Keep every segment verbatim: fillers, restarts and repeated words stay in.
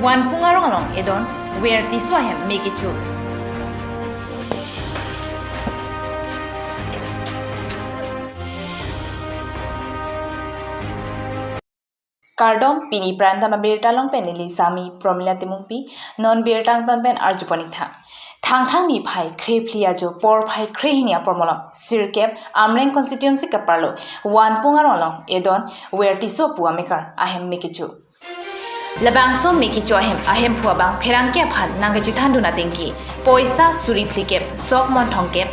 Wanpung arong along edon Ver Tisso ahem me kecho. Kardom, pini Prime Time abirta along pen neli sami Promila Timungpi, non birta angton pen arjupon ik tha. Thangthang niphai kre phli ajo porphai kre hini apor malom, sirkep Amreng constituency keparlo Wanpung arong along edon Ver Tisso pu amekar ahem me kecho. Labangso me kecho ahem, ahemphu abang pherangke aphan nangkachethandun atengke, poisa suri phlikep, sok monthongkep,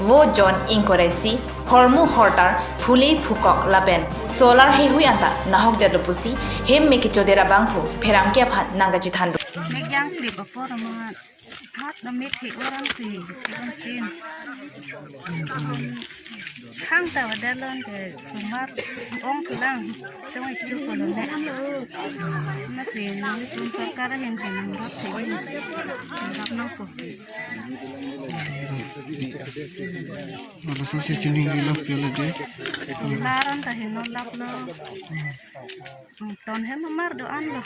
vo jon ingkoi ra isi, hormu hortar, phule phukok lapen solar heihui anta nahokdetlo pusi hem me kechodet abangphu pherangke aphan nangkachethandun. Mek jangklip apor amat hat na mek he orang si, orang tin. Hang ta wadarlon ke sumar ong kelang tong ichu kolone. Masi nelitum sorkar ahin ke nang rap si. Rap nang ko. Wala sa si chining rilap ke lagi. Laran ta hin no laplo. Ton hem amar do-an lo.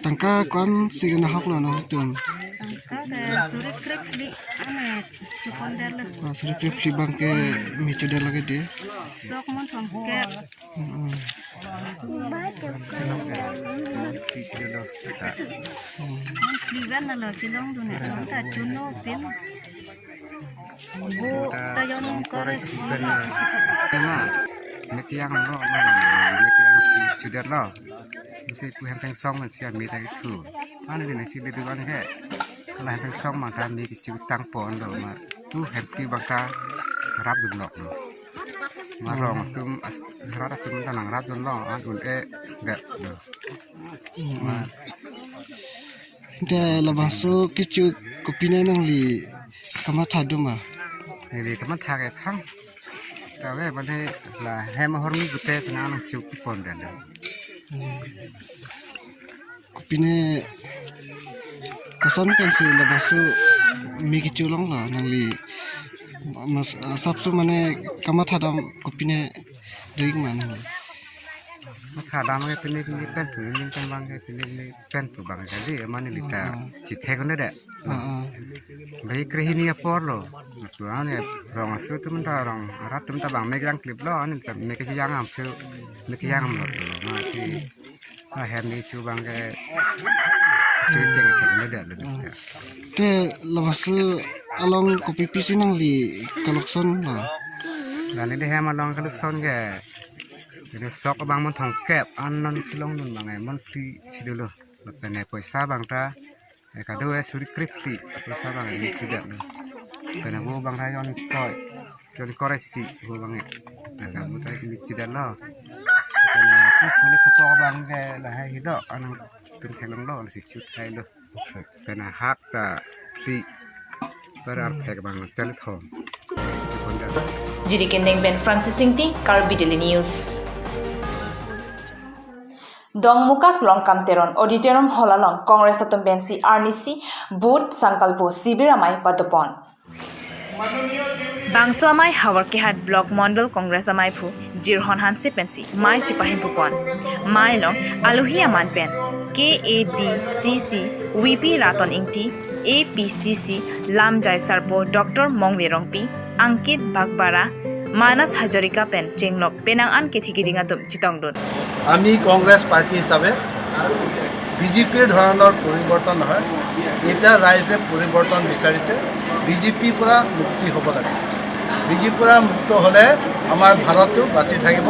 Tangka ko-an si kenahoklo nangtum? Tangka ke suri kre phli ane chupon derlo. Ah, suri kre phli abang ke me chodet lagi dei. Sok monthongkep. Hmm. Phli ban lo chilongdun ne. Anta chuno pin. Bu ta jon kores. Ema, mek yang lo, mek yang chodet lo. Masi pu hem thengsong man si ame ta kethu. Ani dei si le dukan ke. Hala hem thengsong man ta me kecho tangpon lo ma. Tu hem ke abang ta rapdun lo. Ma rong atum as rat atum ta nangrapdunlo, an un-e det lo. Ma. Te labangso kecho kopine nangli kamatha do ma? Neli kamatha ke thang. Kave mane la hem ahormu pute nang nangchopon det lo. Kopine koson pensi labangso me kecho longlo nangli mas, ah, asapso mane kamatha dam kopine do-ik ma nangli? Matha dam ke pine pine pen pu, ning kan abang ke pine pine pen pu abang jadi mane lita. Ah, ah. Chithek kone de. Ah, ah. Bai kre hini apor lo. Tu ane rong aso atum ta rong rat atum ta abang mek jangklip lo, ane ta mek kejang am chu, mek kejang am lo tu. Masi ahem me kecho abang ke chu cheng ke ne de lo. Te labangso along kopi pisi nangli kalokson ma? Lani de hem along kalokson ke. Jadi sok abang monthongkep an non chilongdun abang ke monthly si dolo. Lapen poisa abang ta, eh, kado eh suri kre phli, poisa abang me chodet lo. Lapen vo abang ta jon ingkoi, jon ingkoi ra isi vo abang eh. Nah, kamu tadi me chodet lo. Lapen, eh, pu phule phukok abang ke lahai hidok, anang tun kelong lo, lasi chot hai lo. Lapen hak ta si para arphek abang tel thom. Jiri Kendeng pen Francis Ingti, Karbi Daily News. Dongmukak Longkam Teron Auditorium Hall along Congress atum pensi arnisi Booth Sankalpo Shibir amei padopon. Bangso amei Howraghat Block Mondol Congress ameiphu Jirhon Hanse pensi mei chepahimpupon. Mei along alohi aman pen K A D C C V P Raton Ingti, A P C C Lamjai Sarpo Doctor Mongve Rongpi, Ankit Bhagbara, Manas Hazarika pen chenglok penang an kethe keding atum chetongdun. আমি কংগ্ৰেছ পাৰ্টি হিচাপে বিজেপিৰ ধৰণৰ পৰিৱৰ্তন নহয়, এতিয়া ৰাইজে পৰিৱৰ্তন বিচাৰিছে। বিজেপিৰ পৰা মুক্তি হ'ব লাগে। বিজেপিৰ পৰা মুক্ত হ'লে আমাৰ ভাৰতটো বাচি থাকিব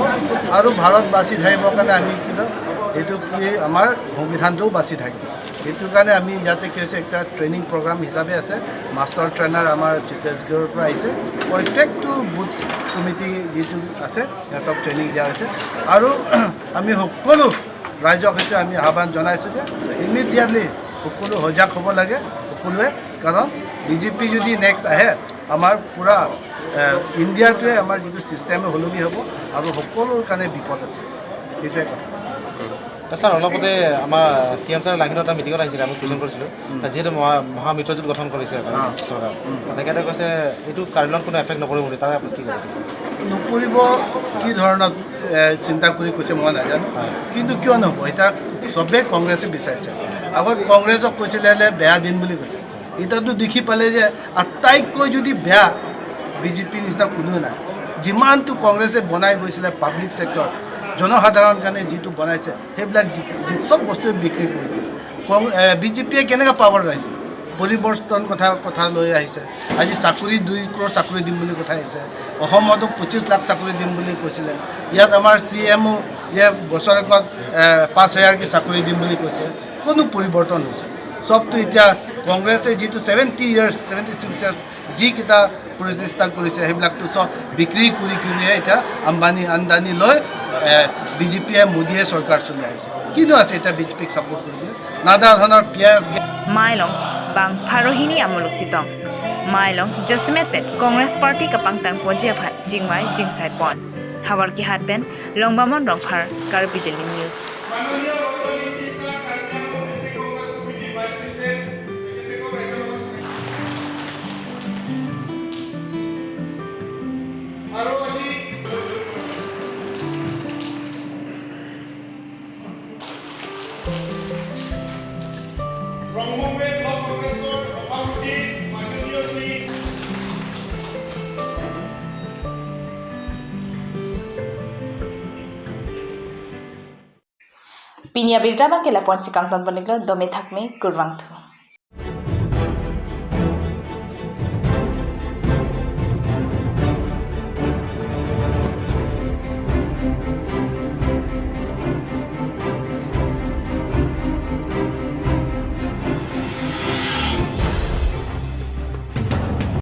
আৰু ভাৰত বাচি থাকিবৰ কাৰণে আমি কি দ-, এইটো কি আমাৰ সংবিধানটোও বাচি থাকিব। সেইটো কাৰণে আমি ইয়াতে কি হৈছে, একটা ট্ৰেইনিং প্ৰগ্ৰাম হিচাপে আছে, মাষ্টাৰ ট্ৰেইনাৰ আমাৰ ছিত্তিশগড়ৰ পৰা আহিছে। প্ৰত্যেকটো বুথ কমিটি যিটো আছে, সিহঁতক ট্ৰেইনিং দিয়া হৈছে। আৰু আমি সকলো ৰাইজক সেইটো আমি আহ্বান জনাইছোঁ যে ইমিডিয়েটলি সকলো সজাগ হ'ব লাগে সকলোৱে, কাৰণ বিজেপি যদি নেক্সট আহে, আমাৰ পূৰা, এ, ইণ্ডিয়াটোৱে আমাৰ যিটো ছিষ্টেমে সলনি হ'ব আৰু সকলোৰ কাৰণে বিপদ আছে। সেইটোৱে কথা। ছাৰ, অলপতে আমাৰ চি এম ছাৰ লাহিনত এটা মিটিঙত আহিছিলে, আমি কুৱেশ্যন কৰিছিলোঁ। উম। তাত যিহেতু মহা-, মহামিত্ৰজোঁট গঠন কৰিছে আমাৰ অ। চৰকাৰ। উম। তেখেতে কৈছে এইটো কাৰ্বি আংলঙত কোনো এফেক্ট নকৰিব বুলি, তাৰে আপুনি কি ক'ব? নপৰিব কি ধৰণত? এ, চিন্তা কৰি কৈছে মই নাজানো, কিন্তু কিয় নহ'ব, এতিয়া চবে কংগ্ৰেছে বিচাৰিছে। আগত কংগ্ৰেছক কৈছিলে যে বেয়া দিন বুলি কৈছে, এতিয়াতো দেখি পালে যে আটাইতকৈ যদি বেয়া বিজেপিৰ নিচিনা কোনো নাই। যিমানটো কংগ্ৰেছে বনাই গৈছিলে পাব্লিক ছেক্টৰ, জনসাধাৰণ কাৰণে যিটো বনাইছে, সেইবিলাক যি যি চব বস্তুৱে বিক্ৰী কৰি দিলে। কং- এ, বিজেপিয়ে কেনেকৈ পাৱাৰত আহিছে? পৰিৱৰ্তন কথা কথা লৈ আহিছে। আজি চাকৰি দুই ক্ৰ'ৰ চাকৰি দিম বুলি কথা আহিছে। অসমতো পঁচিছ লাখ চাকৰি দিম বুলি কৈছিলে। ইয়াত আমাৰ চি এমো যে বছৰেকত এ, পাঁচ হাজাৰকৈ চাকৰি দিম বুলি কৈছে। কোনো পৰিৱৰ্তন হৈছে? চবটো এতিয়া কংগ্ৰেছে যিটো seventy years, seventy six years যিকেইটা প্ৰচেষ্টা কৰিছে, সেইবিলাকতো চব বিক্ৰী কৰি কৰিহে এতিয়া আম্বানী আদানী লৈ এ, বিজেপিয়ে, মোদীয়ে চৰকাৰ চলাই আহিছে। কিনো আছে এতিয়া বিজেপিক ছাপোৰ্ট কৰিবলৈ? নানা ধৰণৰ পিয়াজ, গে- Mailong bang pharo hini amuluk chetong. Mailong jasemet pen Congress Party kapangtang ponji aphan chingvai chingsai pon. Havarkehat pen Longbamon Rongphar, Karbi Daily News. Pini abirta abang ke lapu-ansi kangton pon-iklo, dome thakme, kurvangthu.